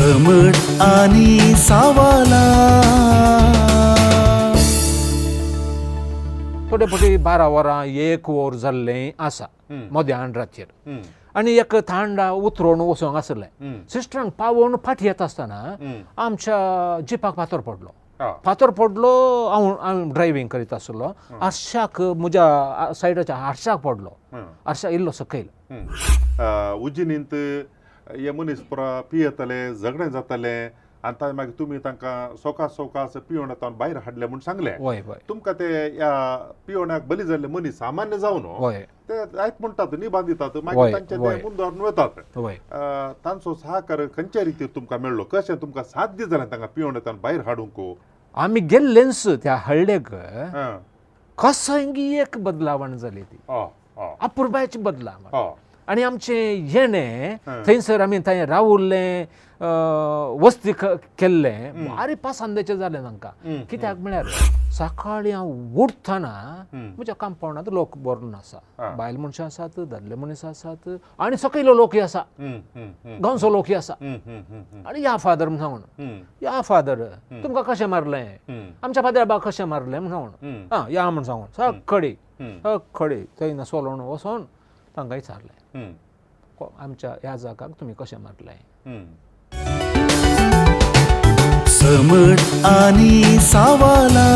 समट आनी सावाला. थोडे फावटी 12 वरां 1 वर जाल्लें आसा मध्यान रातचेर आनी एक थांडा उतरोवन वचोंक आसलें. सिस्टरांक पावोवन फाटीं येता आसतना आमच्या जिपाक फातर पडलो. फातर पडलो, हांव हांव ड्रायव्हींग करीत आसलो, आरशाक, म्हज्या सायडाच्या आरशाक पडलो, आरशा इल्लो सकयल. उजिनींत हे मनीस पुरा पियेतले, झगडें जातालें आनी ताजे मागीर तुमी तांकां सवकास सवकास पिवण भायर हाडले म्हूण सांगलें. वय वय तुमकां ते ह्या पिवण्याक बली जाल्ले मनीस सामान्य जावन ते आयक म्हणटात, निबान दितात, मागीर तांचे ते मुंदारून वतात. तांचो सहकार खंयच्या रितीर तुमकां मेळ्ळो? कशें तुमकां साध्य जालें तांकां पिवण भायर हाडूंक? आमी गेल्लेंच त्या हळ्ळेक, कसंगी एक बदलावण जाली ती, अपुरबायची बदलावण. आनी आमचें येणें थंयसर आमी थंय रावुल्लें, वस्ती केल्लें भारी पसंदेचें जालें तांकां. कित्याक म्हळ्यार सकाळीं हांव उठ्ठना म्हज्या कंपावंडांत लोक भरून आसा, बायल मनशां आसात, दादले मनीस आसात आनी सकयलो लोकय आसा, गांवचो लोकय आसा. आनी या फादर म्हण सांगून, या फादर, तुमकां कशें मारलें, आमच्या फादर कशें मारलें म्हण सांगून, आं या म्हण सांगून सकाळी सकाळी थंय सोलोवन वचोन तांकां विचारलें, आमच्या ह्या जागाक तुमी कशें मारलें? समट आनी सावाला.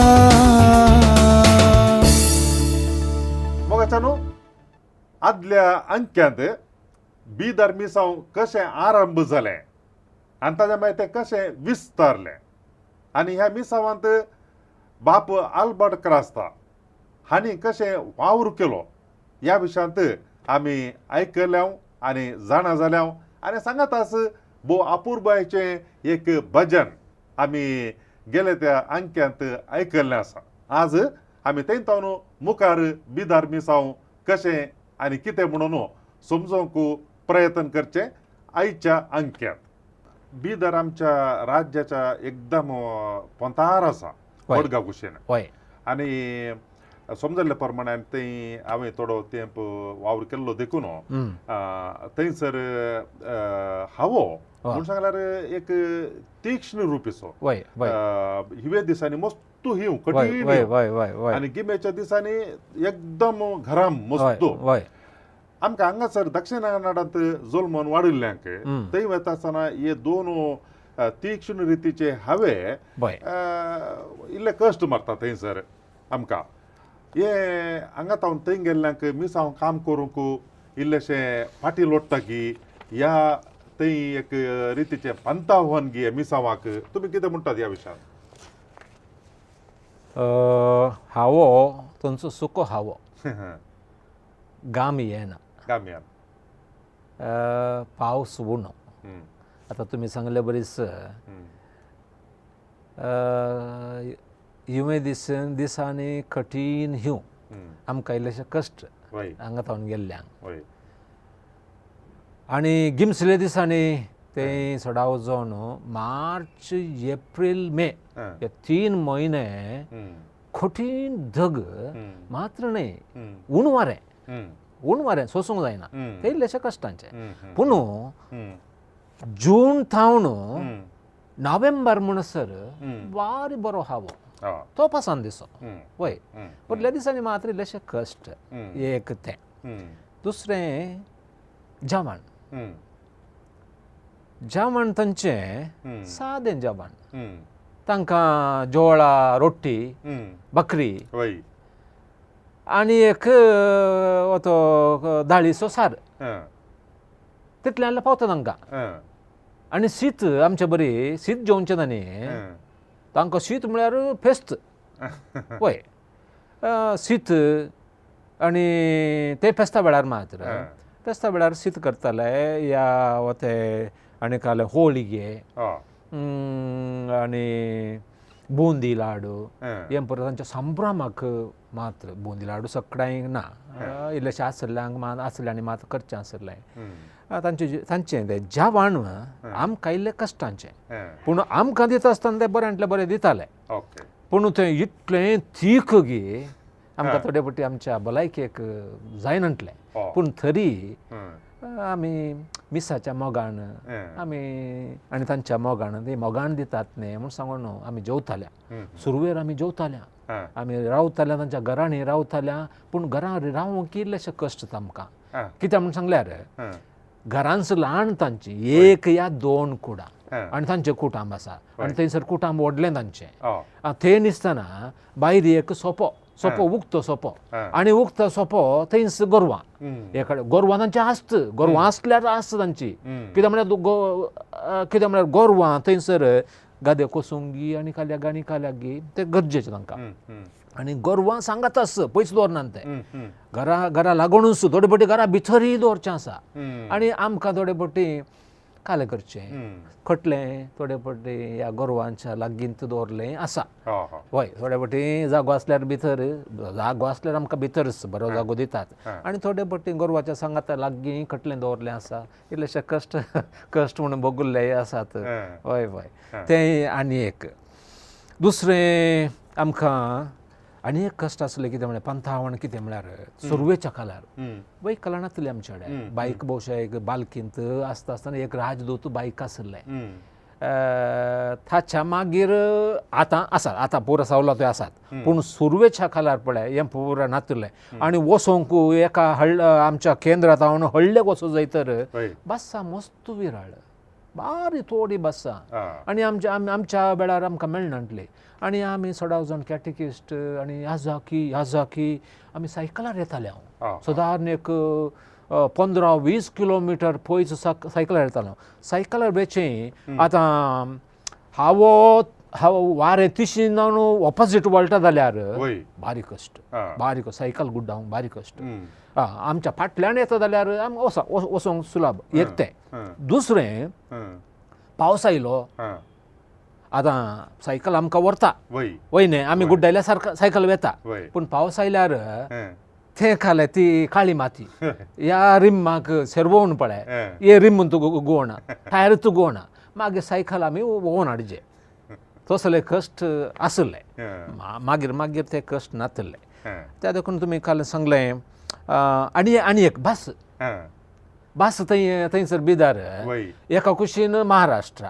मोगाच्यानो, आदल्या अंक्यांत बिदर मिसांव कशें आरंभ जालें आनी ताज्या मागीर तें कशें विस्तारलें आनी ह्या मिसावांत बाप आल्बर्ट क्रास्ता हांणी कशें वावर केलो ह्या विशयांत आमी आयकल्या आनी जाणा जाल्या. आनी सांगात आस भोव अपुरबायेचें एक भजन आमी गेले त्या अंक्यांत आयकल्लें आसा. आज आमी थंय तावन मुखार बिदार मिसांव कशें आनी कितें म्हणून समजोवंक प्रयत्न करचें आयच्या अंक्यांत. बिदर आमच्या राज्याच्या एकदम पोंतार आसा, मडगांव कुशेन. आनी समजल्ले प्रमाणे थंय हांवें थोडो तेंप वावर केल्लो देखून थंयसर हवो म्हूण सांगल्यार एक तीक्ष्ण रुपीचो. वय वय हिवे दिसांनी मस्त हिंव, कठीण, वय वय वय वय आनी गिमेच्या दिसांनी एकदम घराम मस्त. आमकां हांगासर दक्षिण कन्नडांत जल्मून वाडिल्ल्यांक थंय वता आसतना हे दोन तीक्ष्ण रितीचे हवे इल्ले कश्ट मारता. थंयसर आमकां हे हांगा तावन थंय गेल्ल्यांक मिसांव काम करूंक इल्लेशें फाटीं लोडटा की ह्या थंय एक रितीचें पंतावन गी मिसांवाक, तुमी कितें म्हणटात ह्या विशयान? हावो थंयचो सुको हावो, गाम येना. गामयान. पावस उणो. आतां तुमी सांगले बरीच, हिंवे दिसांनी कठीण हिंव, आमकां इल्लेशे कश्ट हांगा तावन गेल्ल्यांक. आनी गिमसले दिसांनी ते सडाव जावन मार्च, एप्रील, मे हे 3 म्हयने कठीण धग मात्र न्हय, ऊन वारें, ऊन वारें सोसूंक जायना. ते इल्लेशे कश्टांचे. पूण जून थावन नोव्हेंबर म्हणसर बारी बरो हावो, तो पसंद दिसो. वय, उरल्या दिसांनी मात्र इल्लेशे कश्ट. एक तें, दुसरें जेवण. जेवण तांचें सादें जेवण. तांकां जोळा रोटी, बकरी आनी एक तो दाळीचो सार, तितल्यान पावता तांकां. आनी शीत, आमचे बरी शीत जेवचें न्ही. तांकां शीत म्हळ्यार फेस्त. वय, शीत आनी ते फेस्ता वेळार मात्र, फेस्ता वेळार शीत करताले या ते आनी काले होळगे आनी बुंदी लाडू हें परत तांच्या संभ्रमाक मात्र. बुंदी लाडू सगळ्यांक ना, इल्लेशें आसल्ल्यांक मात, आसल्यांनी मात करचें आसलें. तांचें तांचें तें जेवण आमकां इल्लें कश्टांचें, पूण आमकां दिता आसतना तें बऱ्यांतलें बरें दितालें. पूण तें इतलें तीख गी आमकां थोडे फावटी आमच्या भलायकेक जायनातलें. पूण तरी आमी मिसाच्या मोगान आमी आनी तांच्या मोगान ते मोगान दितात न्ही म्हूण सांगून आमी जेवताल्या. सुरवेर आमी जेवताल्या, आमी रावताल्या तांच्या घरांनी रावताल्या. पूण घरां रावंक इल्लेशे कश्ट आमकां. कित्याक म्हूण सांगल्यार घरांच ल्हान तांची एक या दोन कुडां आनी तांचें कुटांब आसा आनी थंयसर कुटांब व्हडलें तांचें. थंय दिसतना भायर एक सोपो सोपो उगतो सोपो आनी उगतो सोपो थंयच गोरवां एकडे गोरवां तांचें आसत गोरवां आसल्यार आसता तांची. कित्याक म्हळ्यार कित्याक म्हळ्यार गोरवां थंयसर गादे कोसुंगी आनी काल्याग आनी काल्यागी ते गरजेचें तांकां. आनी गोरवां सांगात आस पयस दवरनात ते घरा घरा लागुनूच थोडे फावटी घरा भितरूय दवरचें आसा. आनी आमकां थोडे फावटी कालें करचें खटलें थोडे फावटी ह्या गोरवांच्या लागींत दवरलें आसा. हय थोडे फावटी जागो आसल्यार भितर जागो आसल्यार आमकां भितरच बरो जागो दितात आनी थोडे फावटी गोरवाच्या सांगाता लागीं खटलें दवरलें आसा. इल्लेशे कश्ट कश्ट म्हणून भोगुल्ले आसात. हय हय तें आनी एक दुसरें आमकां आनी एक कश्ट आसलें कितें म्हळ्यार पंथावण कितें म्हळ्यार सुरवेच्या काळार व्हयकलां नासलीं आमचे कडेन. बायक भोवशा एक बालकींत आसता आसतना एक राजदूत बायक आसलें. ताच्या मागीर आतां आसात आतां पुरा सवलत्यो आसात पूण सुरवेच्या काळार पळय हें पुरा नासलें. आनी वचोंक एका हळ आमच्या केंद्रांत हांव हळ्ळेक वचूं जाय तर बसां मस्त विराळ बारी थोडी बसां आनी आमच्या आमच्या वेळार आमकां मेळनासली. आनी आमी सदां जाण कॅटेकिस्ट आनी याजाकी याजाकी आमी सायकलार येताले. हांव सदारण एक 15-20 किलोमिटर पयस सायकलार येतालो. सायकलार वेचें आतां हांव हांव वारें तिशीन ऑपोजीट वळटा जाल्यार बारीक कश्ट बारीक सायकल गुड्डावंक बारीक कश्ट. आमच्या फाटल्यान येता जाल्यार आमी वचोंक सुलभ एक तें. दुसरें पावस आयलो आतां सायकल आमकां व्हरता वय न्ही आमी गुड्डायल्या सारको सायकल वेता पूण पावस आयल्यार थंय खाले ती काळी माती ह्या रिमाक सेरवोवन पळय हे रिम तुका गोवना टायर तुका गोवना मागीर सायकल आमी वोवन हाडचे. तसले कश्ट आसले मागीर मागीर ते कश्ट नातले. त्या देखून तुमी काल सांगलें. आनी आनी एक बस बस थंय थंयसर बिदार एका कुशीन महाराष्ट्र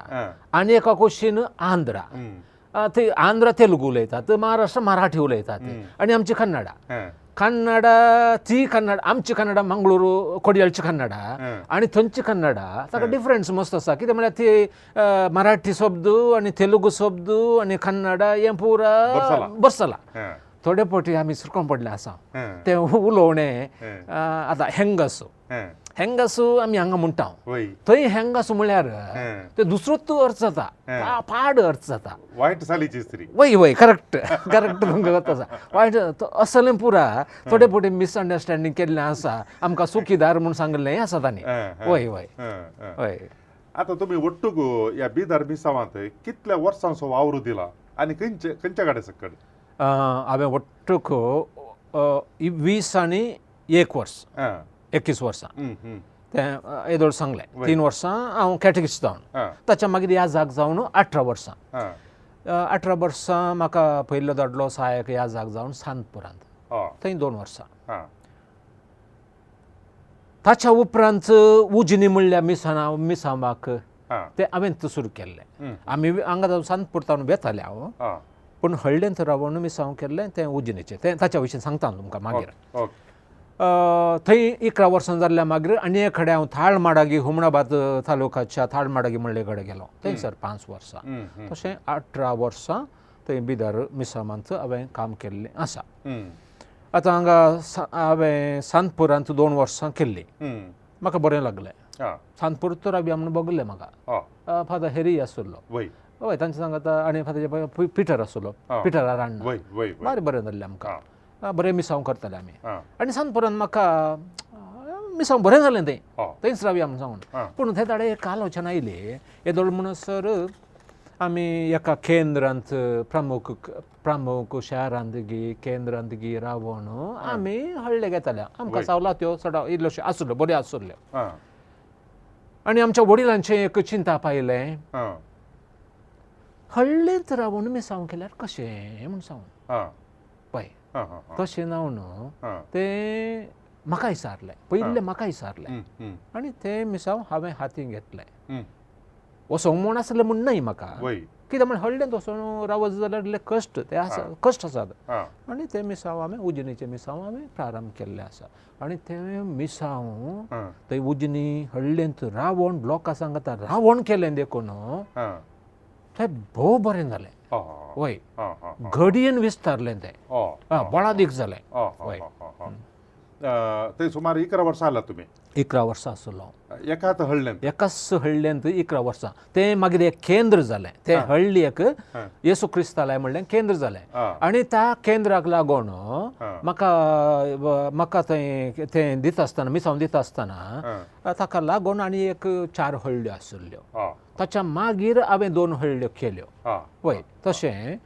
आनी एका कुशीन आंध्रा. थंय आंध्रा तेलुगू उलयतात, महाराष्ट्र मराठी उलयतात आनी आमची कन्नडा कन्नडा ती कन्नडा आमची कन्नडा मंगळूर कोडियाळची कन्नडा आनी थंयची कन्नडा ताका डिफरन्स मस्त आसा. कितें म्हळ्यार ती मराठी शब्द आनी तेलुगू शब्द आनी कन्नडा हें पुरा बरसला. थोडे फावटी आमी सुरकोन पडले आसा तें उलोवणें. आतां हेंगसू हेंगसू आमी हांगा म्हणटा थंय हेंगसू म्हळ्यार ते दुसरोच अर्थ जाता पाड अर्थ जाता वायट सालीची स्त्री. वय वय करेक्ट करेक्ट तुमकां जाता आसा वायट असलें पुरा थोडे फावटी मिसअंडरस्टँडींग केल्लें आसा आमकां सुखीदार म्हूण सांगलें आसा तांणी. वय वय वय. आतां तुमी ಒಟ್ಟುಗು ह्या बिदार मिसावांत कितल्या वर्सांचो वावर दिला आनी खंयचे खंयच्या कडेन सकयल? हांवें ಒಟ್ಟುಕು 20 आनी 1 वर्स 21 वर्सां तें येदोळ सांगलें. 3 वर्सां हांव कॅटेकिस्ट जावन ताच्या मागीर ह्या जाग जावन 18 वर्सां 18 वर्सां म्हाका पयलो धाडलो सहायक ह्या जाग जावन सांतपुरांत थंय 2 वर्सां. ताच्या उपरांत उजनी म्हणल्या मिसां मिसांवाक तें हांवें सुरू केल्लें. आमी हांगा सांतपूर तावन वेताले हांव पूण हळ्ळेंत रावन मिसांव केल्लें तें उजनीचें तें ताच्या विशीं सांगता तुमकां मागीर. थंय 11 वर्सां जाल्ल्या मागीर आनी एक कडेन हांव थाळमाडागी हुमणाबाद तालुकाच्या थाळमाडागी म्हणले कडेन गेलो थंयसर 5 वर्सां. तशें 18 वर्सां थंय बिदर मिसामांत हांवें काम केल्लें आसा. आतां हांगा हांवें सांतपुरांत 2 वर्सां केल्लीं. म्हाका बरें लागलें. सांतपूर तर रावया म्हणून बगलें म्हाका. फादर हेरी आसलो हय तांचे सांगाता आनी फादर पिटर आसलो पिटर राण्णा बारी बरें जाल्लें आमकां बरें मिसांव करताले आमी. आनी सांतपुरान म्हाका मिसांव बरें जालें थंय थंयच रावया म्हणून सांगून. पूण थंय ताणें एक आलोचना आयली येदोळ म्हणसर आमी एका केंद्रांत प्रमुख प्रमुख शारांत गी केंद्रांत गी रावन आमी हळ्ळे घेताले. आमकां सवलत्यो चड इल्ल्योश्यो आसल्यो बऱ्यो आसल्यो. आनी आमच्या वडिलांचें एक चिंताप आयलें हळ्ळेंत रावन मिसांव केल्यार कशें म्हूण सांगून पळय तशें जावन तें म्हाका विचारलें पयलें, म्हाका विचारलें आनी तें मिसांव हांवें हातीन घेतलें. वचोंक म्हूण आसलें म्हूण न्हय म्हाका, कित्याक म्हण हळ्ळेंत वचोन रावत जाल्यार इल्लें कश्ट ते आसा, कश्ट आसात. आनी तें मिसांव हांवें उजनीचें मिसांव हांवें प्रारंभ केल्लें आसा. आनी तें मिसांव थंय उजनी हळ्ळेंत रावण लोकां सांगता रावण केलें देखून तें भोव बरें जालें. वय घडयेन विस्तारलें तें, बळादीक जालें. वय थंय सुमार 11 वर्सां आला तुमी? 11 वर्सां आसलो एकाच हळ्ळेंत, एकाच हळ्ळेंत 11 वर्सां. तें मागीर एक केंद्र जालें, तें हळ्ळी एक येसू क्रिस्तालय म्हणलें केंद्र जालें. आनी त्या केंद्राक लागून म्हाका म्हाका थंय तें दिता आसतना मिसांव दिता आसतना ताका लागून आनी एक 4 हळ्ळ्यो आशिल्ल्यो. ताच्या मागीर हांवें 2 हळ्ळ्यो केल्यो. वय तशें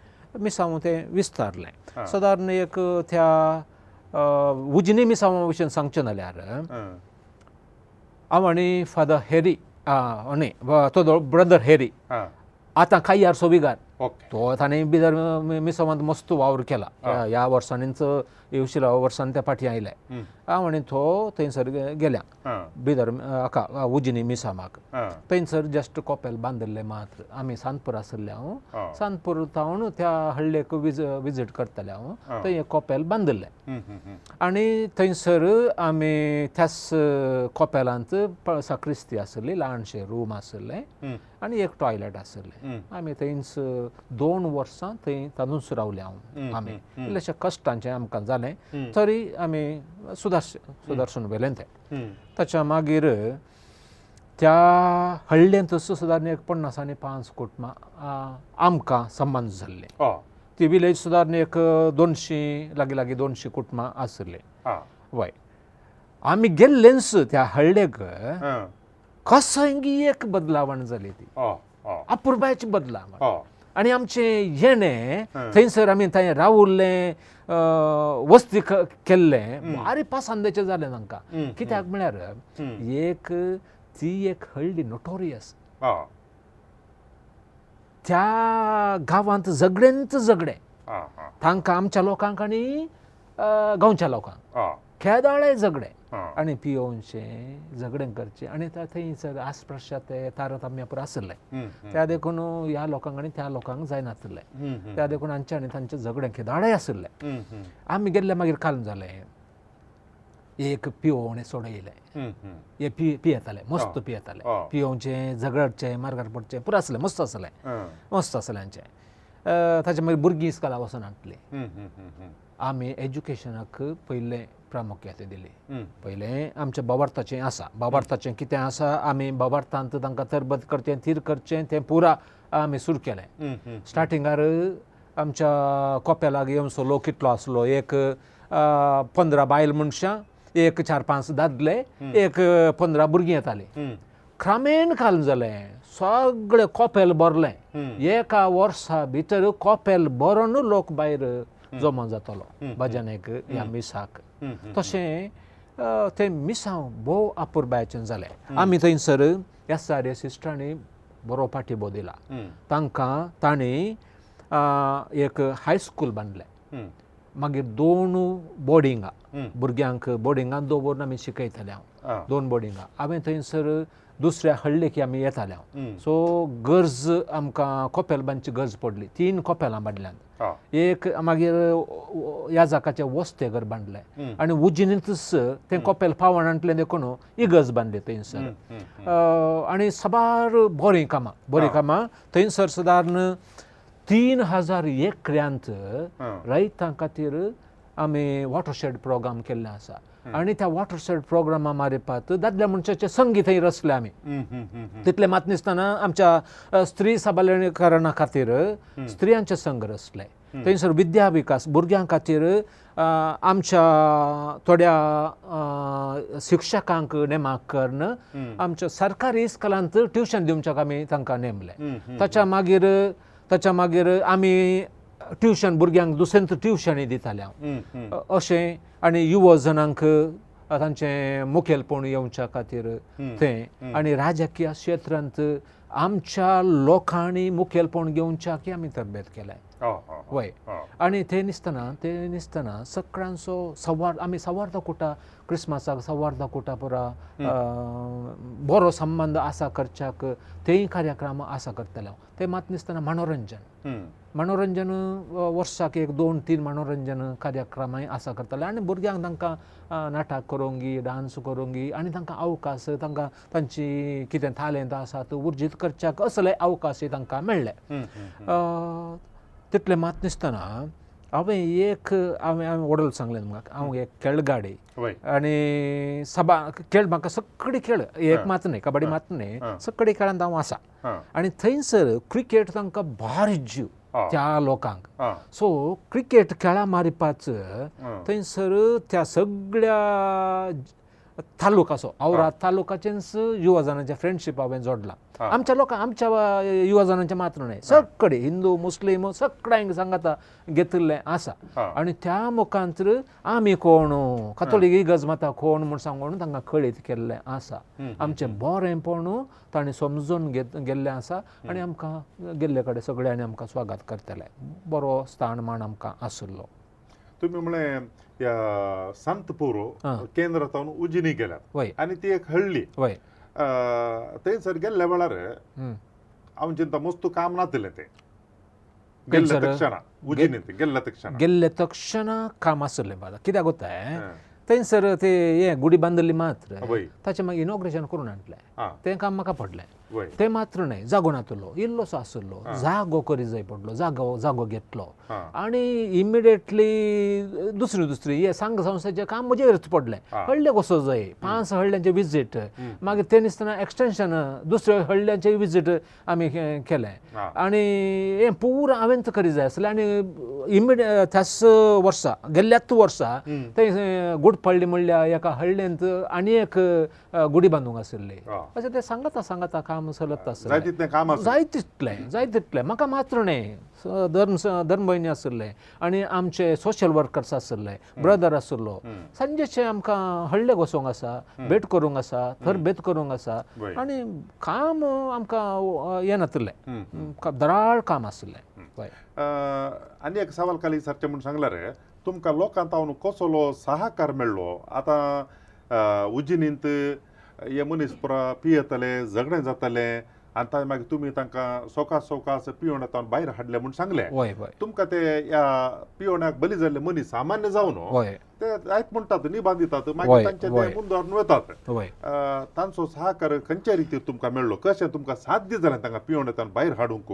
मिसांव तें विस्तारलें. सादारण एक त्या उजनी मिसांवा विशीं सांगचें जाल्यार हांव आनी फादर हेरी न्ही तो ब्रदर हेरी आतां कायार सोविगार तो ताणें बिदर मिसांवांत मस्त वावर केला ह्या वर्सांनीच येवशिल्या वर्सांनी त्या फाटीं आयले. हांव आनी तो थंयसर गेल्या बिदर हाका उजनी मिसांवाक. थंयसर जस्ट कोपेल बांदिल्लें मात्र. आमी सांतपूर आशिल्ले हांव, सांतपूर थावन त्या हळ्ळेक विजीट करताले हांव. थंय एक कोपेल बांदिल्लें आनी थंयसर आमी त्याच कोपेलांत साक्रिस्ती आशिल्ली, ल्हानशें रूम आशिल्लें आनी एक टॉयलेट आशिल्लें. आमी थंयच 2 वर्सां थंय तातूंच रावले हांव. आमी इल्लेशें कश्टांचें आमकां जालें तरी आमी सुदारसून व्हेलें तें. ताच्या मागीर त्या हळ्ळेंतच सुदारण एक 50 आनी 5 कुटुंबां आमकां संबंद जाल्ले. ती विलेज सुदारण एक 200 लागीं लागीं 200 कुटुंबां आशिल्लीं. वय आमी गेल्लेंच त्या हळ्ळेक कसंगी एक बदलावण जाली ती, अपुरबायची बदलावण. आनी आमचें येणें थंयसर आमी थंय रावुल्लें वस्ती केल्लें भारी पसंदेचें जालें तांकां. कित्याक म्हळ्यार एक ती एक हळ्ळी नोटोरियस, त्या गांवांत झगडेंत झगडें तांकां आमच्या लोकांक आनी गांवच्या लोकांक खेदाळे झगडें आनी पियोवचें झगडें करचें. आनी थंयसर आसप्रश्या ते तारतम्य पुरो आशिल्लें त्या देखून ह्या लोकांक आनी त्या लोकांक जायनाशिल्लें. त्या देखून आमचें आनी तांचें झगडें खेदाळे आशिल्लें. आमी गेल्ले मागीर काल जालें एक पिवोवणें सोडयलें, हे पियेताले मस्त पियेताले, पियोवचें झगडचें मार्गार पडचें पुरो आसलें, मस्त आसलें, मस्त आसलें आमचें. ताचे मागीर भुरगीं इस्कोला वचून हाडटलीं. आमी एज्युकेशनाक पयलें प्रामुख्यता दिली. पयलें आमच्या बाबार्थाचें आसा, बाबार्थाचें कितें आसा आमी बाबार्थांत तांकां तरबत करचें थीर करचें तें पुरा आमी सुरू केलें. स्टार्टिंगार आमच्या कोपेलाक येवचो लोक कितलो आसलो, एक 15 बायल मनशां, एक 4-5 दादले, एक 15 भुरगीं येतालीं. क्रमेण काल जालें सगळें कोपेल भरलें. एका वर्सा भितर कोपेल भरून लोक भायर जमा जातलो भजनेक ह्या मिसाक. तशें तें मिसांव भोव अपुरबायेचें जालें. आमी थंयसर एस आर ए सिस्टरांनी बरो पाठिंबो दिला तांकां. तांणी एक हायस्कूल बांदलें, मागीर 2 बोर्डिंगां भुरग्यांक बोर्डिंगां दवरून आमी शिकयताले हांव. 2 बोर्डिंगां हांवें थंयसर दुसऱ्या हळ्ळेक आमी येताले हांव. सो गरज आमकां कोपेल बांदची गरज पडली. 3 कोपेलां बांदल्यांत. एक मागीर याजाकाचें वस्ते घर बांदलें आनी उजिनींतच तें कोपेल पावण हाडलें देखून इगर्ज बांदली थंयसर. आनी साबार बरीं कामां, बरीं कामां थंयसर सादारण 3000 एकऱ्यांत रयतां खातीर आमी वॉटरशेड प्रोग्राम केल्लें आसा. आनी त्या वॉटरशेड प्रोग्रामा मारिपात दादल्या मनशाचें संगीत थंय रचलें आमी. तितलें मात नासतना आमच्या स्त्री सबलीकरणा खातीर स्त्रियांचे संघ रचले. थंयसर विद्या विकास भुरग्यां खातीर आमच्या थोड्या शिक्षकांक नेमाक करून आमच्या सरकारी इस्कुलांत ट्युशन दिवच्याक आमी तांकां नेमलें. ताच्या मागीर आमी ट्युशन भुरग्यांक दुसऱ्यांत ट्युशनूय दिताले हांव अशें. आनी युवजनांक तांचें मुखेलपण येवच्या खातीर तें. आनी राजकीय क्षेत्रांत आमच्या लोकांनी मुखेलपण घेवच्याक आमी तरबेत केलें. वय. आनी ते निसतना सगळ्यांचो सवार आमी सवार्दा कुटा क्रिसमसाक सवार्दा कुटा पुरा बरो संबंद आसा करच्याक तेय कार्यक्रम आसा करतले. ते मात निसतना मनोरंजन मनोरंजन वर्साक 1 2 3 मनोरंजन कार्यक्रमय आसा करतले आनी भुरग्यांक तांकां नाटक करूंक डांस करूंक आनी तांकां अवकाश तांकां तांची कितें तालेंत आसात उर्जीत करच्याक असले अवकाशय तांकां मेळ्ळे. तितलें मात निसतना हांवें एक हांवें वडल सांगलें म्हाका हांव एक खेळगाडी आनी सभा खेळ म्हाका सगळी खेळ एक मात न्हय कबड्डी मात न्हय सगळी खेळांत हांव आसा आनी थंयसर क्रिकेट तांकां भारी जीव त्या लोकांक. सो क्रिकेट खेळा मारिपाच थंयसर त्या सगळ्या तालुकाचो औराद तालुकाचेंच युवा जणांचे फ्रेंडशीप हांवें जोडला. आमच्या लोकांक आमच्या युवा जणांचे मात्र न्हय सगळे हिंदू मुस्लीम सगळ्यांक सांगाता घेतिल्लें आसा आनी त्या मुखांत आमी कोण कातोलीक इगर्ज माता कोण म्हूण सांगून तांकां कळीत केल्लें आसा. आमचें बरेंपण तांणी समजून गेल्लें आसा आनी आमकां गेल्ले कडेन सगळ्यांनी आमकां स्वागत करतले. बरो स्थान मान आमकां आशिल्लो. तुमी म्हळें ह्या संतपूर केंद्रांत उजिनी गेल्यात आनी ती एक हळ्ळी थंयसर गेल्ल्या वेळार हांव चिंता मस्त काम नातिल्लें तें गेल्ले तक्षणा उजिनीत गेल्ले तक्षणा काम आशिल्लें बाबा. कित्याक जाता थंयसर ते हें गुडी बांदिल्ली मात्र ताचें मागीर इनॉग्रेशन करून हाडलें तें काम म्हाका पडलें. तें मात्र न्हय जागो नातलो इल्लोसो आशिल्लो जागो करी जाय पडलो जागो जागो घेतलो आनी इमिडिएटली दुसरी दुसरी हे संघ संस्थेचें काम म्हजेरच पडलें. हळ्ळे कसो जाय 5 हळ्यांचें विजीट मागीर ते दिसतना एक्सटेंशन दुसऱ्या हळ्यांचें विजीट आमी केलें आनी हें पुरा हांवेंच करी जाय आसलें. आनी त्याच वर्सा गेल्ल्याच वर्सा थंय गुडपळ्ळी म्हणल्या एका हळ्ळेंत आनी एक गुडी बांदूंक आशिल्ली. अशें तें सांगता सांगता काम चलत आसलें. जाय तितलें जाय तितलें म्हाका मात्र न्हय धर्म धर्मभयणी आशिल्ले आनी आमचे सोशल वर्कर्स आशिल्ले ब्रदर आशिल्लो सांजेचे आमकां हळ्ळे वचोंक आसा भेट करूंक आसा तरबेत करूंक आसा आनी काम आमकां येनातिल्लें दराळ काम आशिल्लें. आनी एक सवाल खाली सारकें म्हूण सांगल्यार तुमकां लोकांत हांव कसलो सहकार मेळ्ळो? आतां उजिनींत हे मनीस पुरा पियेतले झगडें जातलें आनी ताजे मागीर तुमी तांकां सोकास सोकास पिवण येता भायर हाडले म्हूण सांगलें. तुमकां ते ह्या पिवण्याक बली जाल्ले मनीस सामान्य जावन ते आयक म्हणटात निबांद दितात मागीर तांचे ते मुंदारून वतात. तांचो सहकार खंयच्या रितीर तुमकां मेळ्ळो? कशें तुमकां साध्य जालें तांकां पिवण येता भायर हाडूंक?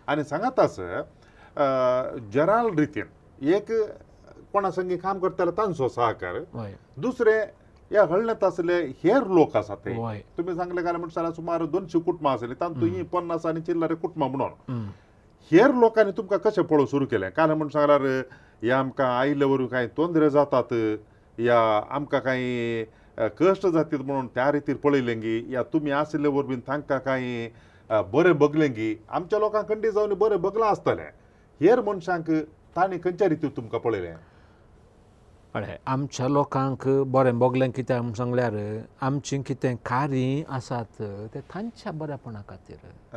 आनी सांगाताच जराल रितीन एक कोणा संगी काम करताले तांचो सहकार, दुसरें ह्या हळ्ळ्यांत आसले हेर लोक आसात ते तुमी सांगले काय म्हणटा सुमार 200 कुटुंबां आसली तातूंत ही 50 आनी चिल्लर कुटुंबां म्हणून हेर लोकांनी तुमकां कशें पळोवंक सुरू केलें? कारण म्हण सांगल्यार ह्या आमकां आयिल्ले वरवीं कांय तोंदरे जातात या आमकां कांय कश्ट जातात म्हणून त्या रितीर पळयलें गी या तुमी आशिल्ले वरवीं तांकां कांय बरें बगलें गी? आमच्या लोकांक खंडी जावन बरें बगलां आसतलें, हेर मनशांक तांणी खंयच्या रितीर तुमकां पळयलें? पळय आमच्या लोकांक बरें भोगलें कित्याक म्हूण सांगल्यार आमचीं कितें कार्य आसात ते तांच्या बरेपणा खातीर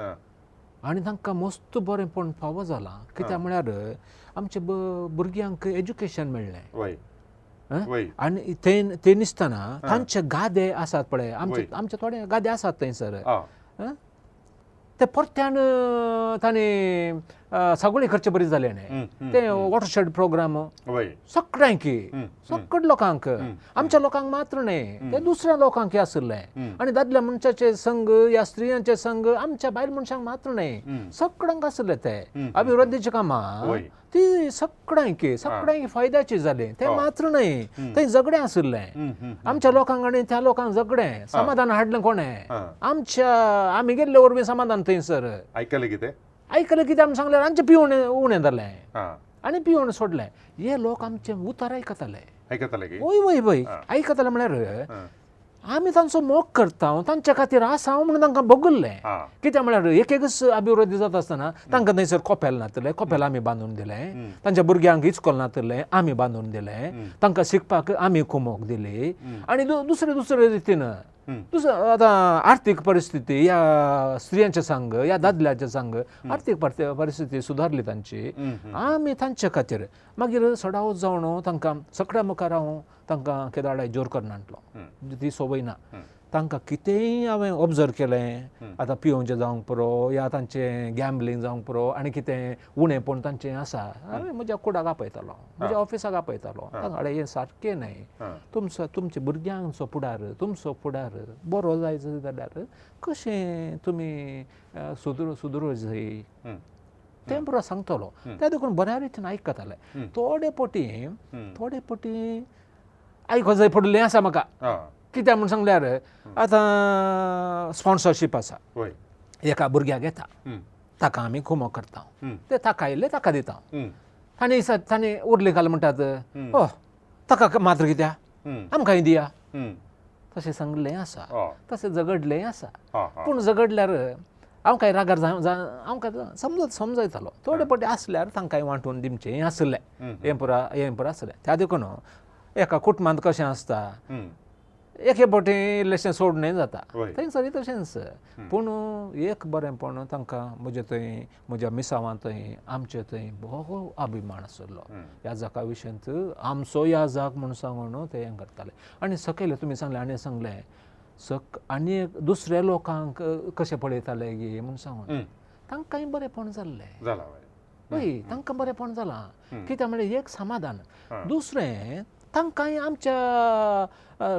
आनी तांकां मस्त बरेंपण फावो जालां. कित्याक म्हळ्यार आमच्या भुरग्यांक एज्युकेशन मेळ्ळें आनी ते दिसतना तांचे गादे आसात पळय आमचे आमचे थोडे गादे आसात थंयसर ते परत्यान तांणी सगळें खर्च बरी जाले न्हय ते वॉटरशेड प्रोग्राम सगळ्यांक सगळे लोकांक आमच्या लोकांक मात्र न्हय ते दुसऱ्या लोकांक आशिल्लें. आनी दादल्या मनशाचे संघ या स्त्रियांचे संघ आमच्या बायल मनशांक मात्र न्हय सगळ्यांक आशिल्ले ते अभिवृद्धीची कामां ती सगळ्यांक सगळ्यांक फायद्याची जाली. ते मात्र न्हय थंय झगडें आशिल्लें आमच्या लोकांक आनी त्या लोकांक झगडें समाधान हाडलें कोणें? आमच्या आमी गेल्ले वरवीं समाधान थंयसर आयकलें कितें? आयकलें कितें आमी सांगलें आमचें पिवण उणें जालें आनी पिवण सोडलें. हे लोक आमचें उतर आयकताले. आयकताले? वय वय वय आयकताले म्हळ्यार आमी तांचो मोग करता तांच्या खातीर आसा म्हणून तांकां भोगल्लें. कित्याक म्हळ्यार एक एकच अभिवृद्धी जाता आसतना तांकां थंयसर कोपेल नातलें, कोपेल आमी बांदून दिलें, तांच्या भुरग्यांक इस्कोल नातलें आमी बांदून दिलें, तांकां शिकपाक आमी कुमोक दिली आनी दुसरे दुसरे रितीन दुसरो आतां आर्थीक परिस्थिती ह्या स्त्रियांचे सांग ह्या दादल्याचे सांग, आर्थीक परिस्थिती सुदारली तांची. आमी तांचे खातीर मागीर सडावत जावन तांकां सगळ्या मुखार हांव तांकां केदाळाय जोर करनासलो, ती संवय ना. तांकां कितेंय हांवें ऑब्जर्व केलें, आतां पिवोवचें जावंक पुरो या तांचें गॅम्बलींग जावंक पुरो आनी कितें उणेपण तांचें आसा, हांवें म्हज्या कुडाक आपयतालो, म्हज्या ऑफिसाक आपयतालो. अरे हें सारकें न्हय, तुमचो तुमच्या भुरग्यांचो फुडार, तुमचो फुडार बरो जाय जाल्यार कशें तुमी सुदरू जाय तें पुरो सांगतलो. त्या देखून बऱ्या रितीन आयकताले. थोडे पटी थोडे पटी आयको जाय पडिल्लें आसा म्हाका. कित्याक म्हूण सांगल्यार आतां स्पॉन्सरशीप आसा, एका भुरग्याक येता ताका आमी कुमो करता, ते ताका आयिल्ले ताका दिता. ताणें ताणें उरले घाल म्हणटात, ओ ताका मात्र कित्याक आमकांय दिया, तशें सांगलें आसा, तशें झगडलें आसा. पूण झगडल्यार हांव कांय रागार हांव काय समजयतालो. थोडे पटी आसल्यार तांकांय वांटून दिवचें आसलें, हें पुरा हें पुरा आसलें. त्या देखून एका कुटुंबांत कशें आसता, एके फावटी इल्लेशें सोडणें जाता थंयसर तशेंच. पूण एक बरेंपण तांकां म्हजे थंय म्हज्या मिसांवां थंय आमचे थंय भोव अभिमान आशिल्लो ह्या जाका विशयांत. आमचो ह्या जाक म्हूण सांगून ते हें करताले. आनी सकयलें तुमी सांगलें आनी सांगलें सक आनी दुसऱ्या लोकांक कशें पळयताले गे म्हूण सांगून तांकांय बरेंपण जाल्लें. हय, तांकां बरेंपण जालां. कित्याक म्हळ्यार एक समाधान. दुसरें तांकांय आमच्या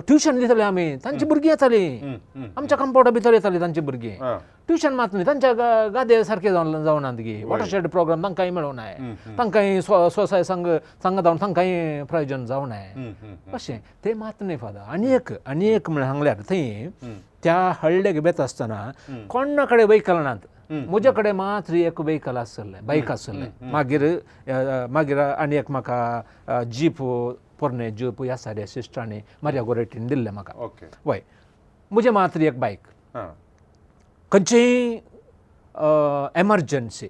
ट्युशन दिताले आमी, तांची भुरगीं येतालीं आमच्या कंपाउंडा भितर येतालीं तांची भुरगीं. ट्युशन मात न्हय, तांच्या गादे सारके जावन जावनात गी. वॉटरशेड प्रोग्राम तांकांय मेळोनाय, तांकांय स्वसाय सांग सांगा जावन तांकांय प्रयोजन जावनाय अशें तें मात न्हय फादर. आनी एक आनी एक म्हळ्यार सांगल्यार थंय त्या हळ्ळेक वेता आसतना कोणा कडेन व्हेकल नात, म्हजे कडेन मात्र एक व्हेकल आसलें, बायक आसलें. मागीर मागीर आनी एक म्हाका जीप, पोरणे जीप ह्या साऱ्या सिस्टरांनी मार्या गोरेटीन दिल्लें म्हाका. वय, म्हजें मात्र एक बायक. खंयचीय एमर्जन्सी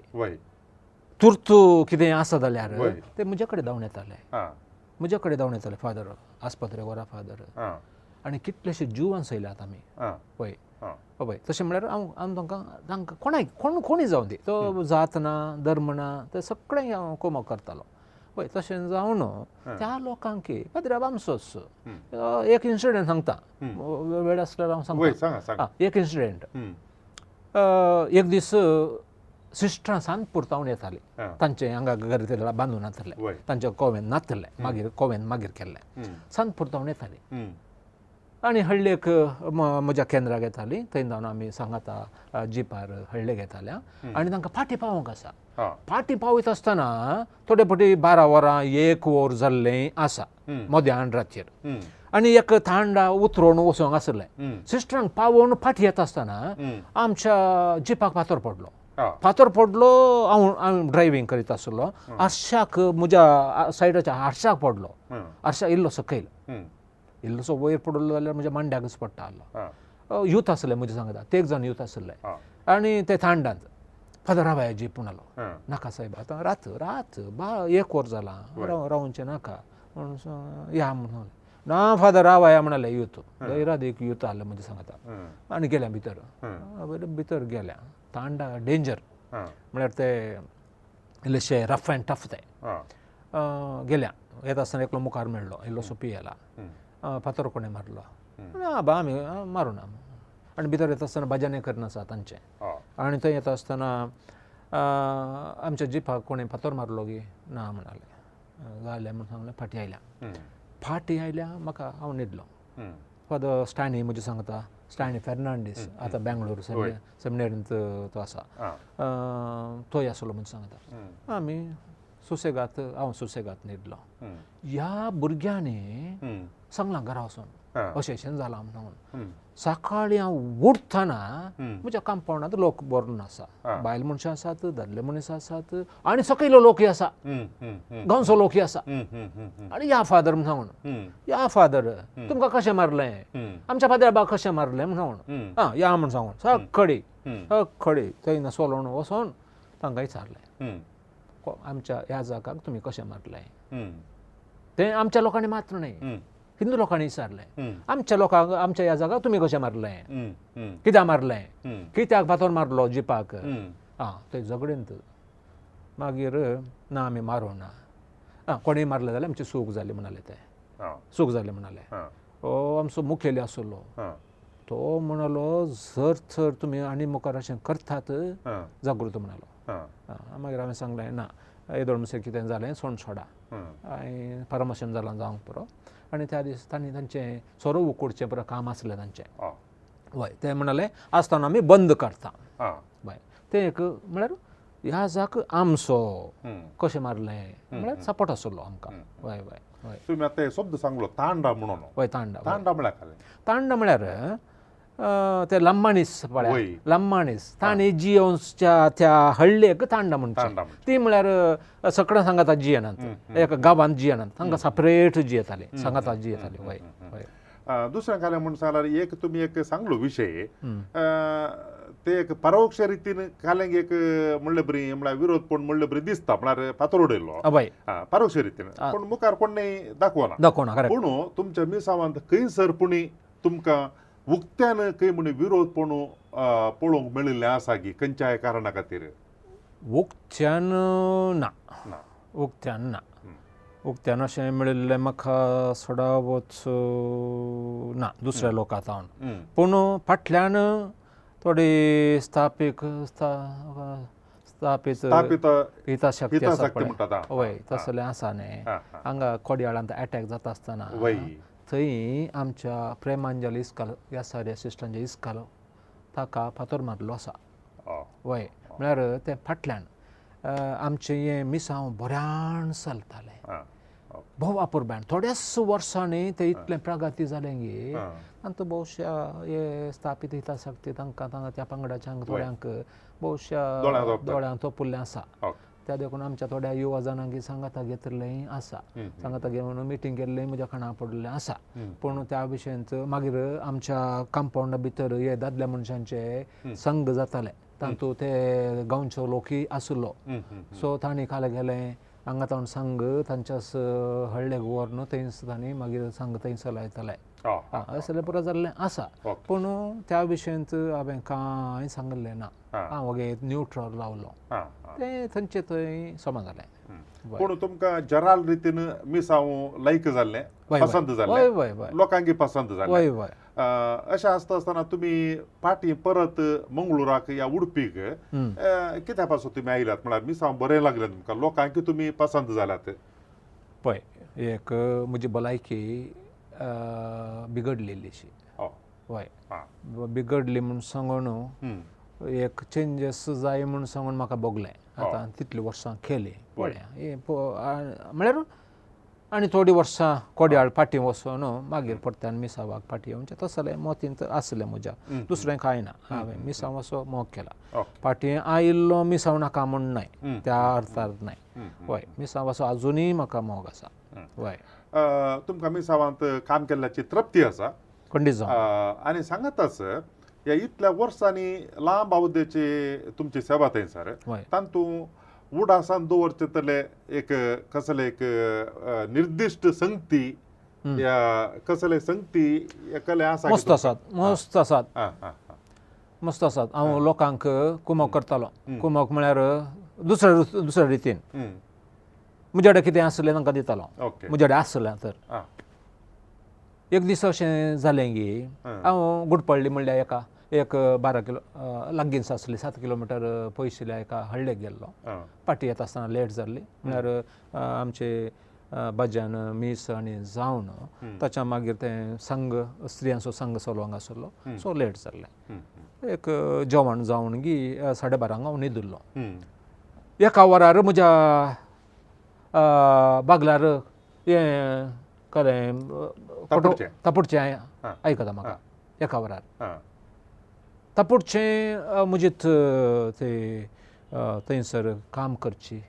तुर्त कितें आसा जाल्यार ते म्हजे कडेन धांवन येताले, म्हजे कडेन धांवन येताले, फादर आस्पत्रे व्हरा फादर. आनी कितलेशे जीव वांचयल्यात आमी. पळय पळय तशें म्हळ्यार हांव हांव तांकां तांकां कोणाय कोण कोणूय जावं दी, तो जात ना धर्म ना ते सगळें हांव कोमक करतालो. पळय तशें जावन त्या लोकांक पाद्री आमचोच एक इन्सिडंट सांगता, वेळ आसल्यार हांव सांगता. एक इन्सिडंट, एक दीस सिस्टरां सांत पुरतावन येताली, तांचे हांगा घरा बांदून नातलें, तांच्या कोवेन नातलें, मागीर कोवेन मागीर केल्लें, सांत पुरतावन येताली आनी हळ्ळेक म्हज्या केंद्राक येताली. थंय जावन आमी सांगाता जिपार हळ्ळेक येताल्या आनी तांकां फाटीं पावोवंक आसा. फाटीं पावयत आसतना थोडे फावटी 12 वरां 1 वर जाल्लें आसा मध्यान रातचेर, आनी एक थांडा उतरोवन वचोंक आसलें. सिस्टरांक पावोवन फाटीं येता आसतना आमच्या जिपाक फातर पडलो. फातर पडलो, हांव हांव ड्रायव्हींग करीत आसलो, आरशाक म्हज्या सायडाच्या आरशाक पडलो, आरशाक इल्लो सकयल इल्लोसो वयर पडलो जाल्यार म्हज्या मांड्याकच पडटा आसलो. यूथ आसले म्हजे सांगता, तेग जाण यूथ आसले आनी ते थांडांत फादर रावाय जीप म्हणालो, नाका साहेब आतां रात रात 1 वर जालां, रावचें नाका म्हणून या म्हणून ना फादर रावाया म्हणाले. यूथ इरादीक यूथ आसले म्हजे सांगता आनी गेल्या भितर भितर गेल्या. तांडा डेंजर म्हळ्यार ते इल्लेशे रफ अँड टफ ते गेल्या. येता आसतना एकलो मुखार मेळ्ळो, इल्लोसो पियेला, फातर कोणें मारलो ना बा आमी मारूं ना. आनी भितर येता आसतना भजन करना आसा तांचें. आनी थंय येता आसतना आमच्या जिपाक कोणें फातर मारलो गी ना म्हणाले, जालें म्हूण सांगलें. फाटीं आयल्या, फाटीं आयल्या म्हाका हांव न्हिदलो. फादर स्टॅनी म्हजें सांगता, स्टॅनी फेर्नांडीस आतां बेंगलोर सेमिनरींत तो आसा, तोय आसलो म्हूण सांगता. आमी सुसेगात, हांव सुसेगात न्हिदलो. ह्या भुरग्यांनी सांगलां घरा वचून अशें अशें जालां म्हणून. सकाळीं हांव उठतना म्हज्या कंपाउंडांत लोक भरून आसा, बायल मनशां आसात, दादले मनीस आसात आनी सकयलो लोकय आसा, गांवचो लोकय आसा. आनी या फादर म्हूण सांगून, या फादर तुमकां कशें मारलें, आमच्या फादर कशें मारलें म्हूण सांगून, आं या म्हूण सांगून सगळी सगळी थंय सोलोवन वचोन तांकां विचारलें, आमच्या ह्या जागाक तुमी कशें मारलें. तें आमच्या लोकांनी मात्र न्हय, हिंदू लोकांनी विचारलें, हम्म. आमच्या लोकांक आमच्या ह्या जाग्यार तुमी कशें मारलें, हम्म. हम्म. कित्याक मारलें, हम्म. कित्याक फातोर मारलो जिपाक? हम्म. आं ते झगडेंत मागीर ना आमी मारूं ना, आं कोणें मारलें जाल्यार आमची चूक जाली म्हणाले ते, आं. चूक जाली म्हणाले. आं. हो आमचो मुखेली आसलो आं. तो म्हणालो जर तर तुमी आनी मुखार अशें करतात आं. जागृत म्हणालो. आं. आं मागीर हांवें सांगलें ना येदोळ म्हणसर कितें जालें सोण सोडा, हम्म. आनी परामर्शन जालां जावंक पुरो. आनी त्या दीस तांणी तांचें सोरो उकडचें पुरो काम आसलें तांचें. आं. वय ते म्हणाले आसतना आमी बंद करता. आं. वय तें एक म्हळ्यार ह्या जाक आमचो हम्म. कशें मारलें म्हळ्यार सपोर्ट आसलो आमकां. वय वय वय तुमी आतां हे शब्द सांगलो तांडा म्हणून. वय तांडा. तांडा म्हळ्यार काय? तांडा म्हळ्यार ते लम्माणीस पळय, वय. लम्माणीस तांणी जियोन्सच्या त्या हळ्ळेक तांडा म्हणचें. तांडा म्हणचें. ती म्हळ्यार सगळ्यां सांगाता जियेनात, एका गांवांत जियेनात, तांकां सपरेट जियेताले, सांगाता जियेताले. वय वय. दुसऱ्या काल्या म्हूण सांगल्यार एक तुमी एक सांगलो विशय, ते एक परोक्ष रितीन काल्यांक एक म्हणले बरी म्हळ्यार विरोध पण म्हणले बरी दिसता, म्हळ्यार फातर उडयलो वय परोक्ष रितीन, पूण मुखार कोण दाखोवना. दाखोवना करेक्ट. पूण तुमच्या मिसावांत खंयसर पुणी तुमकां उक्त्यान खंय म्हण विरोध पण पळोवंक मेळिल्लें आसा की खंयच्याय कारणा खातीर? उक्त्यान ना, ना. उक्त्यान ना, उक्त्यान अशें मेळिल्लें म्हाका सदांच ना दुसऱ्या लोकां जावन. पूण फाटल्यान थोडी स्थापीक स्थापीत स्थापीत हिताशक्ती आसा हिताशक्ती पळय. म्हणटात, आं. वय तसलें आसा न्ही. आं, आं. हांगा कोडयाळांत एटॅक जाता आसतना वय. थंय आमच्या प्रेमांजली इस्काल ह्या साऱ्या सिस्टरांच्या इस्काल ताका फातर मारलो आसा. वय म्हळ्यार तें फाटल्यान आमचें हें मिसांव बऱ्यान चलतालें, भोव अपुरबायन. थोड्याच वर्सांनी तें इतलें प्रगती जालें गे आनी भोवशा हे स्थापीत हिताशक्ती तांकां तांकां त्या पंगडाच्या थोड्यांक भोवशा दोळ्यांक तोपुल्लें आसा. त्या देखून आमच्या थोड्या युवा जाणांक सांगाता घेतिल्लें आसा, सांगाता घेवन मिटींग केल्लें म्हज्या काना पडिल्लें आसा. पूण त्या विशयांत मागीर आमच्या कंपावंडा भितर हे दादल्या मनशांचे संघ जाताले, तातूंत ते गांवचो लोकय आसलो. सो तांणी काल गेलें हांगा तावन संघ तांच्याच हळ्ळेक व्हरून थंयच तांणी मागीर संघ थंय चलयताले. असलें पुरो जाल्लें आसा. पूण त्या विशयांत हांवें कांय सांगलें ना, हांव वगे न्यूट्रल रावलो, तें थंयचे थंय समा जालें. पूण तुमकां जराल रितीन मिसांव लायक जाल्लें, पसंत जाल्लें, लोकांकी पसंत जालें. वय वय. अशें आसता आसतना तुमी फाटीं परत मंगळुराक या उडपीक कित्या पासून तुमी आयल्यात? म्हळ्यार मिसांव बरें लागलें तुमकां, लोकांकी तुमी पसंत जाल्यात? पळय एक म्हजी भलायकी बिगडलेलीशी. वय बिगडली म्हूण सांगून एक चेंजीस जाय म्हूण सांगून म्हाका भोगलें. आतां तितलीं वर्सां केलीं पळया म्हळ्यार आनी थोडीं वर्सां कोडयाळ फाटीं वचून मागीर परत्यान मिसावाक फाटीं येवचें तसलें मतींत आसलें म्हज्या, दुसरें कांय ना. हांवें मिसांव असो मोग केला, फाटीं आयिल्लो मिसांव नाका म्हूण न्हय, त्या अर्थार न्हय. वय मिसांव असो आजुनूय म्हाका मोग आसा. वय. तुमकां मिसावांत काम केल्ल्याची तृप्ती आसा? खंडीत जावन. आनी सांगाताच ह्या इतल्या वर्सांनी लांब अवधेची तुमची सेवा थंयसर, तातूंत उडासान दवरचे तले एक कसले एक निर्दिश्ट संगती या कसले संगती एकले आसा? मस्त आसात, मस्त आसात, मस्त आसात. हांव लोकांक कुमक करतालो. कुमक म्हळ्यार दुसऱ्या दुसऱ्या रितीन म्हजे कडेन कितें आसलें तांकां दितालो, म्हजे कडेन आसलें तर. एक दीस अशें जालें की हांव गुडपळ्ळी म्हणल्यार एका एक 12 किलो लागींच आसली, 7 किलोमिटर पयशिल्ल्या एका हळ्ळेक गेल्लो. फाटीं येता आसतना लेट जाल्ली, म्हळ्यार आमचे भजन मीस आनी जावन ताच्या मागीर तें संघ स्त्रियांचो संघ चलोवंक आसलो, सो लेट जाल्लें. एक जेवण जावन गी 12:30 हांव न्हिदिल्लो. एका वरार म्हज्या बागलार हें कलें तापुडचें आयकता म्हाका. एका वरार तापुडचें म्हजेच ते थंयसर काम करची,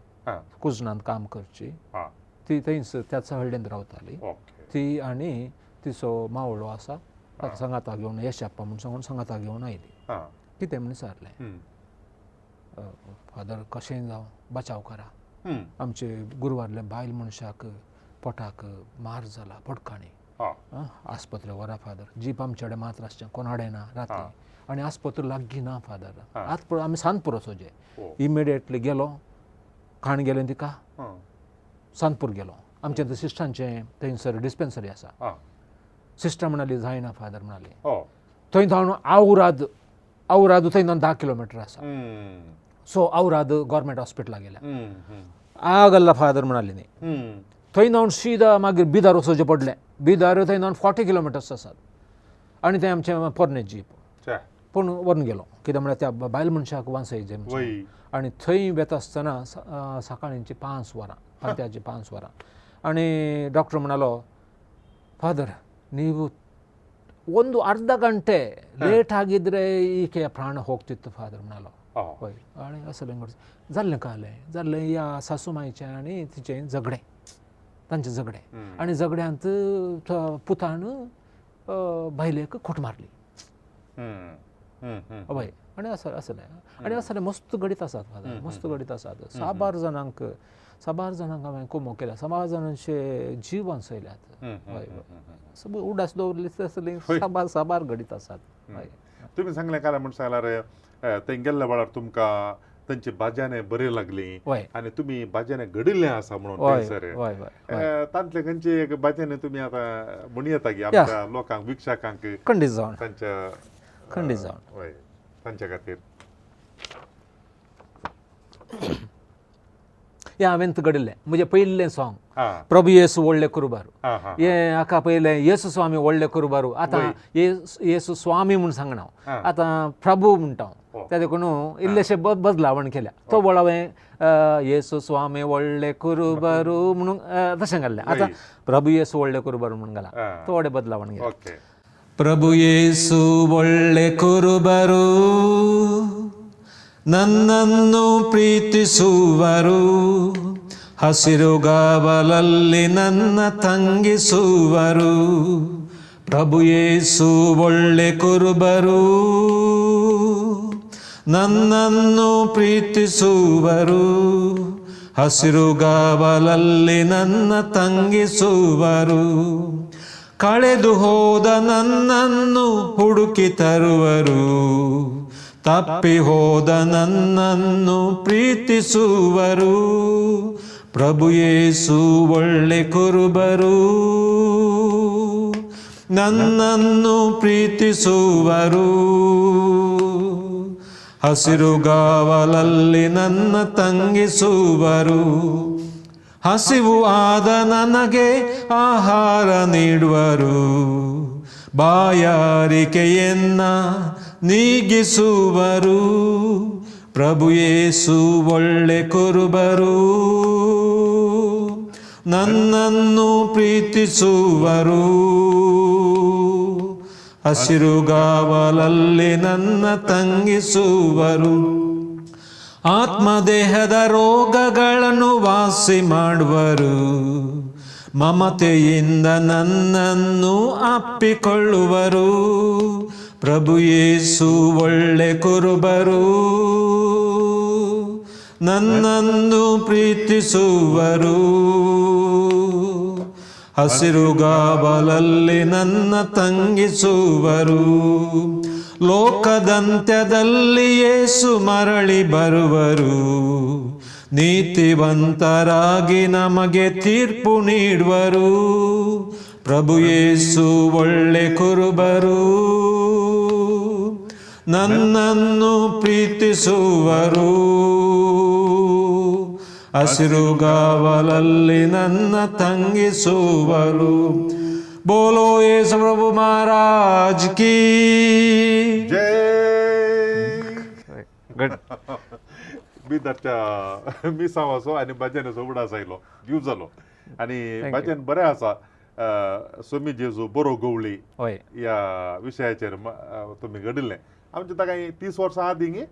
कुजनांत काम करची, ती थंयसर त्याच हळ्ळेंत रावताली ती. आनी तिचो मावळो आसा ताका सांगाता घेवन येशाप्पा म्हूण सांगून सांगाता घेवन आयली. कितें म्हूण विचारलें, फादर कशें जावं बचाव करा, आमचे गुरवारले बायल मनशाक पोटाक मार जाला पोटकाणी, आस्पत्रे व्हरा फादर, जीप आमचे कडेन मात्र आसचें, कोणाडे ना राती, आनी आस्पत्र लागीं ना फादर. आत आमी सांतपूर वचोचें. इमिडिएटली गेलो, खाण गेलें तिका, सांतपूर गेलो. आमचें थंय सिस्टरांचें थंयसर डिस्पेन्सरी आसा. सिस्टर म्हणाली जायना फादर म्हणाली. थंय धांवन आवराद, आवराद थंय 10 किलोमिटर आसा. सो आवराद गव्हर्मेंट हॉस्पिटला गेल्या. आगल्ला फादर म्हणाली न्ही. थंय धांवन सीधा मागीर बिदार वचोवचें पडलें. बिदार थंय धांवन 40 किलोमिटर्स आसात आनी तें आमचें पोरणें जीप पूण व्हरून गेलो. कित्याक म्हळ्यार त्या बायल मनशाक वांचय जाय. आनी थंय वेता आसतना सकाळींची 5 वरां, पांत्याची 5 वरां, आनी डॉक्टर म्हणालो ಫಾದರ್ ನೀವು ಒಂದು ಅರ್ಧ ಗಂಟೆ ಲೇಟ್ ಆಗಿದ್ರೆ ಈಕೆಯ ಪ್ರಾಣ ಹೋಗ್ತಿತ್ತು फादर म्हणालो. हय. आनी असलें जाल्लें कळ्ळें जाल्लें ह्या सासू मायचें आनी तिचें झगडें, तांचें झगडें, आनी झगड्यांत पुतान बायलेक खोट मारली. हय. आनी असलें आनी असलें मस्त घडीत आसात फादर, मस्त घडीत आसात. साबार जाणांक, साबार जाणांक हांवें कोमो केल्या, साबार जाणांचे जीव वांचयल्यात. हय. उडास दवरली तसली साबार साबार घडीत आसात. हय. तुमी सांगलें काय म्हण सांगल्यार थंय गेल्ल्या वेळार तुमकां तांची भाजयाने बरी लागली आनी तुमी भाजयाने घडिल्लें आसा म्हणून थंयसर तांतले खंयचे एक भाजयाने तुमी आतां म्हणयता की आमच्या लोकांक, वीक्षकांक? खंडीत जावन, तांच्या खंडीत जावन, हय, तांच्या खातीर हें हांवें घडिल्लें म्हजें पयलें सॉंग प्रभू येसू व्हडले कुरबारू. हें हाका पयलें येसू स्वामी व्हडले कुरबारू, आतां येसू स्वामी म्हूण सांगना हांव, आतां प्रभू म्हणटा हांव. त्या देखून इल्लेशें बदलावण केल्या. तो वेळ हांवें येसू स्वामी व्हडले कुरबारू म्हणून तशें घाल्लें, आतां प्रभू येसू व्हडले कुरबारू म्हणून घाला, थोडें बदलावण केलें. ಪ್ರಭು ಯೇಸು ಒಳ್ಳೆ ಕುರುಬರು, ನನ್ನನ್ನು ಪ್ರೀತಿಸುವರು, ಹಸಿರುಗಾವಲಲ್ಲಿ ನನ್ನ ತಂಗಿಸುವರು. ಪ್ರಭು ಯೇಸು ಒಳ್ಳೆ ಕುರುಬರು, ನನ್ನನ್ನು ಪ್ರೀತಿಸುವರು, ಹಸಿರುಗಾವಲಲ್ಲಿ ನನ್ನ ತಂಗಿಸುವರು. ಕಳೆದು ಹೋದ ನನ್ನನ್ನು ಹುಡುಕಿ ತರುವರು, ತಪ್ಪಿ ಹೋದ ನನ್ನನ್ನು ಪ್ರೀತಿಸುವರು. ಪ್ರಭು ಯೇಸು ಒಳ್ಳೆ ಕುರುಬರು, ನನ್ನನ್ನು ಪ್ರೀತಿಸುವರು, ಹಸಿರುಗಾವಲಲ್ಲಿ ನನ್ನ ತಂಗಿಸುವರು. ಹಸಿವು ಆದ ನನಗೆ ಆಹಾರ ನೀಡುವರು, ಬಾಯಾರಿಕೆಯನ್ನ ನೀಗಿಸುವರು. ಪ್ರಭು ಯೇಸು ಒಳ್ಳೆ ಕುರುಬರು, ನನ್ನನ್ನು ಪ್ರೀತಿಸುವರು, ಹಸಿರುಗಾವಲಲ್ಲಿ ನನ್ನ ತಂಗಿಸುವರು. ಆತ್ಮದೇಹದ ರೋಗಗಳನ್ನು ವಾಸಿ ಮಾಡುವರು, ಮಮತೆಯಿಂದ ನನ್ನನ್ನು ಅಪ್ಪಿಕೊಳ್ಳುವರು. ಪ್ರಭು ಯೇಸು ಒಳ್ಳೆ ಕುರುಬರು, ನನ್ನನ್ನು ಪ್ರೀತಿಸುವರು, ಹಸಿರುಗಾವಲಲ್ಲಿ ನನ್ನ ತಂಗಿಸುವರು. ಲೋಕದಂತ್ಯದಲ್ಲಿ ಯೇಸು ಮರಳಿ ಬರುವರು, ನೀತಿವಂತರಾಗಿ ನಮಗೆ ತೀರ್ಪು ನೀಡುವರು. ಪ್ರಭು ಯೇಸು ಒಳ್ಳೆ ಕುರುಬರು, ನನ್ನನ್ನು ಪ್ರೀತಿಸುವರು, ಹಸಿರುಗಾವಲಲ್ಲಿ ನನ್ನ ತಂಗಿಸುವರು. ಬೋಲೋ ಯೇಸು ಪ್ರಭು ಮಹಾರಾಜ್ ಕಿ ಜೈ. गुड. बिदरच्या मिसांवाचो आनी भजनाचो उडास आयलो, जीव जालो आनी भजन बरें आसा. सोमी जेजू बरो गवळी हय ह्या विशयाचेर तुमी घडिल्लें. आमचें ताका 30 वर्सां आदीं गी?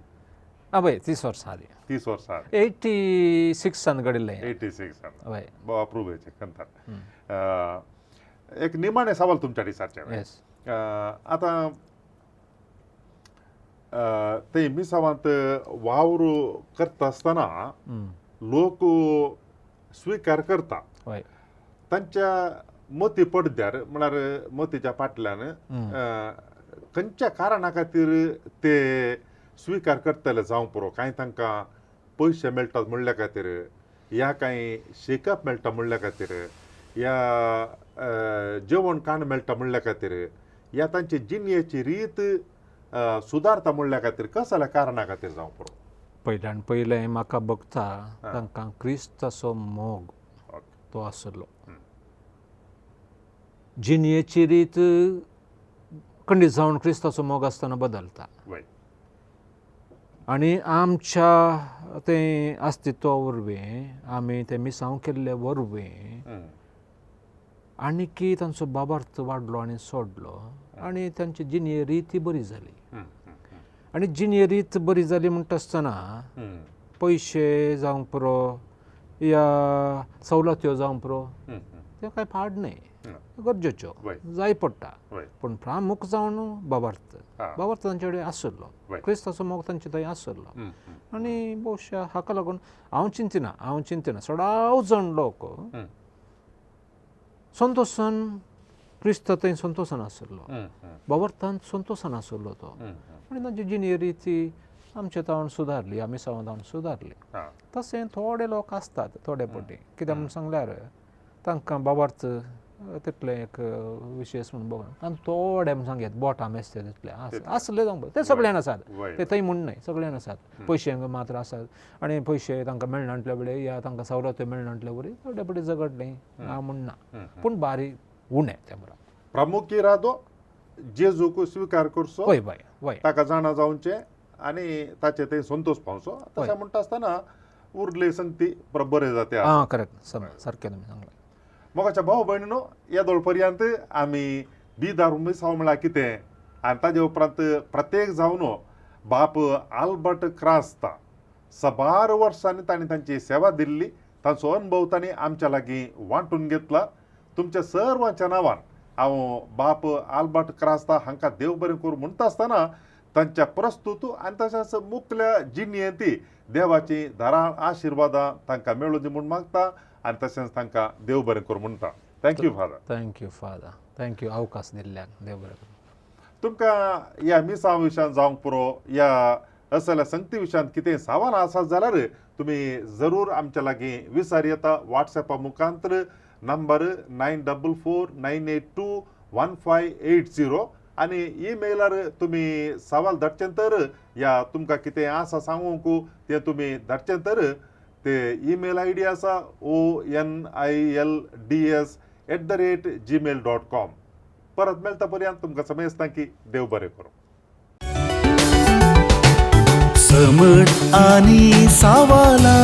हय, 30 वर्सां आदीं. 30 वर्सां आदीं. 86 घडिल्लें. 86. हय. अप्रूव कंतार. एक निमाणें सवाल तुमच्या दिसाचें. येस. आतां ते मिसावांत वावर करता आसतना लोक स्विकार करता, हय, तांच्या मती पडद्यार म्हळ्यार मतीच्या फाटल्यान खंयच्या कारणा खातीर ते स्विकार करतले जावं पुरो, कांय तांकां पयशे मेळटात म्हणल्या खातीर, या कांय शिकप मेळटा म्हणल्या खातीर, या जेवण खाण मेळटा म्हणल्या खातीर, या तांची जिणेची रीत सुदारता म्हणल्या खातीर, कसल्या कारणा खातीर जावं पुरो? पयल्यान पयलें म्हाका बघता तांकां क्रिस्ताचो मोग तो आसलो. जिणेची रीत खंडीत जावन क्रिस्ताचो मोग आसतना बदलता आनी आमच्या तें अस्तित्वा वरवीं आमी तें मिसांव केल्ले वरवीं आनीकी तांचो बाबार्थ वाडलो आनी सोडलो आनी तांची जिणे रीत बरी जाली. आनी जिणे रीत बरी जाली म्हणटा आसतना पयशे जावंक पुरो या सवलत्यो जावंक पुरो त्यो कांय पाड न्हय, गरजेच्यो जाय पडटा, पूण प्रामुख जावन बाबार्थ बाबार्थ तांचे कडेन आसलो, क्रिस्ताचो मोग तांचे थंय आसलो. आनी बहुशा हाका लागून हांव चिंतिना सदांच जाण लोक संतोशान क्रिस्त थंय संतोशान आसलो, बाबार्थान संतोशान आसलो तो, आनी तांची जिणे रीती आमचे तावन सुदारली, आमी सावन सुदारली. तशें थोडे लोक आसतात थोडे पटी कित्याक म्हूण सांगल्यार तांकां बाबार्थ तितलें एक विशेश म्हूण बघ आनी थोडे म्हूण सांगत बोटां मेजते तितले आसले जावंक ते सगळ्यान आसात, ते थंय म्हूण न्हय सगळ्यान आसात. पयशे मात्र आसात आनी पयशे तांकां मेळना म्हटल्या वरी या तांकां सवलत्यो मेळना म्हटल्या वरी थोडे पटी झगडलें हांव म्हणना, पूण बारीक उणें ते बरोबर. प्रमुख इरादो जेजूक स्विकार करचो, वय वय वय, ताका जाणा जावचें आनी ताचे थंय संतोश पावचो. तशें म्हणटा आसतना उरले संगती बरें जाता. आं करेक्ट, सारकें तुमी सांगलें. मोगाच्या भाव भयणीनो, येदोळ पर्यंत आमी बिदार मिसांव म्हळ्यार कितें आनी ताजे उपरांत प्रत्येक जावन बाप आल्बर्ट क्रास्ता साबार वर्सांनी तांणी तांची सेवा दिल्ली, तांचो अनुभव तांणी आमच्या लागीं वांटून घेतला. तुमच्या सर्वांच्या नांवान हांव बाप आल्बर्ट क्रास्ता हांकां देव बरें करूं म्हणटा आसतना तांच्या प्रस्तुत आनी तशेंच मुखल्या जिणेंत देवाची धाराळ आशिर्वादां तांकां मेळूं दी म्हूण मागता आनी तशेंच तांकां देव बरें करूं म्हणटा. Thank you father. Thank you father, thank you अवकाश दिल्ल्यान. देव बरें करूं. तुमकां ह्या मिसां विशयान जावंक पुरो या असल्या संगती विशयान कितें सवाल आसात जाल्यार तुमी जरूर आमच्या लागीं विचार येता. वॉट्सॅपा मुखांतर नंबर 944 982 1580 आनी ईमेलार तुमी सवाल धाडचें तर या तुमकां कितें आसा सांगूंक तें तुमी धाडचें तर ते ईमेल I D आसा onilds@gmail.com. परत मेळटा पर्यंत तुमकां समेस्तां की देव बरें करूं. समट आनी सावाला.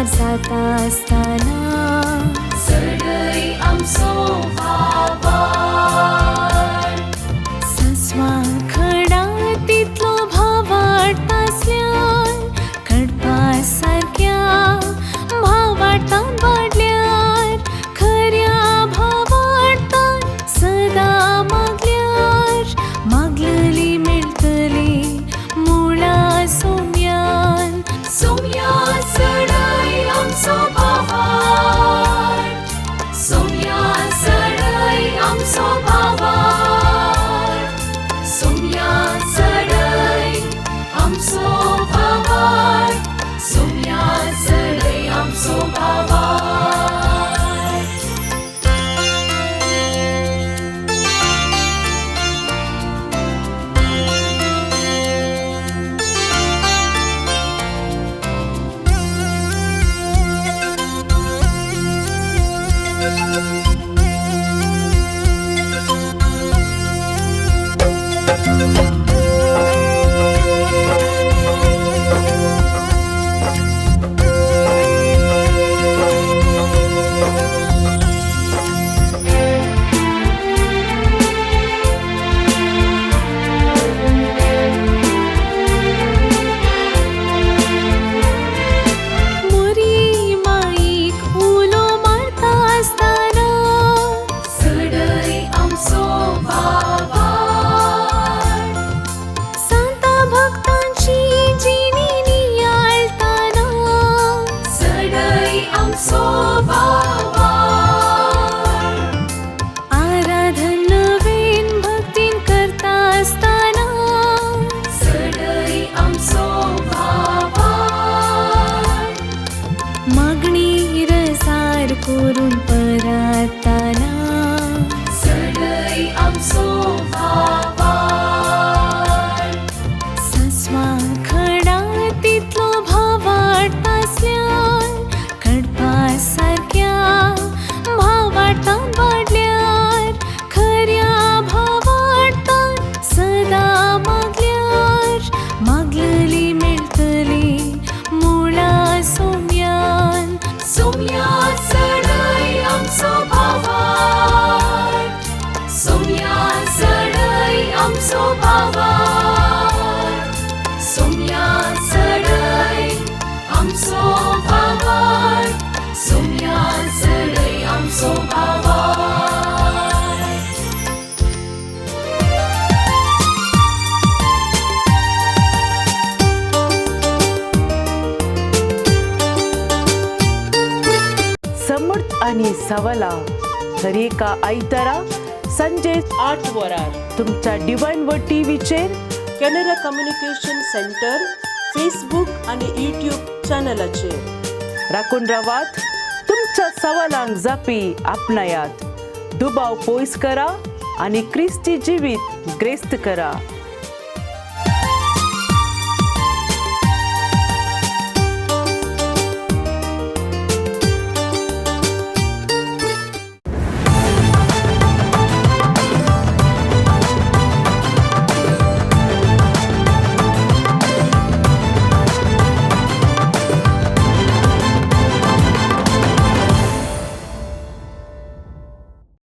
काबार जाता आसतना चडय आमचो भावार्थ. सस्वा खडा तितलो भावार्थ आसल्यार कडपा सारक्या भावार्थान वाडल्यार खऱ्या भावार्थान सदां मागल्यार मागलली मेळटली मुळा सोम्यान. सोम्या चडय आमचो भावार्थ, सोम्या चडय आमचो भावार्थ, सोम्या चडय आमचो भावार्थ, सोम्या चडय आमचो भावार्थ. मोरी माईक उलो मारता आसतना चडय आमचो भावार्थ. सांता भक्तांची जिणी नियाळताना चडय आमचो भावार्थ. आराधन नवीन भक्तीन करता आसतना चडय आमचो भावार्थ. मागणी रसार करून पराताना चडय आमचो भावार्थ. सस्वा खडा तितलो भावार्थ आसल्यार कडपा सारक्या भावार्थान वाडल्यार खऱ्या भावार्थान सदां मागल्यार मागलली मेळटली मुळा सोम्यान. सोम्या चडय आमचो भावार्थ, सोम्या चडय आमचो भावार्थ, सोम्या चडय आमचो भावार्थ, सोम्या चडय आमचो भावार्थ. समर्थ आणि सवला दरेका आयतारा संजे 8 वरार तुमच्या डिवायन व टीव्हीचेर कॅनरा कम्युनिकेशन सेंटर फेसबूक आणि यूट्यूब चॅनलाचेर. राखून रावात, तुमच्या सवालांक जापी आपणायात, दुबाव पयस करा आनी क्रिस्ती जिवीत ग्रेस्त करा.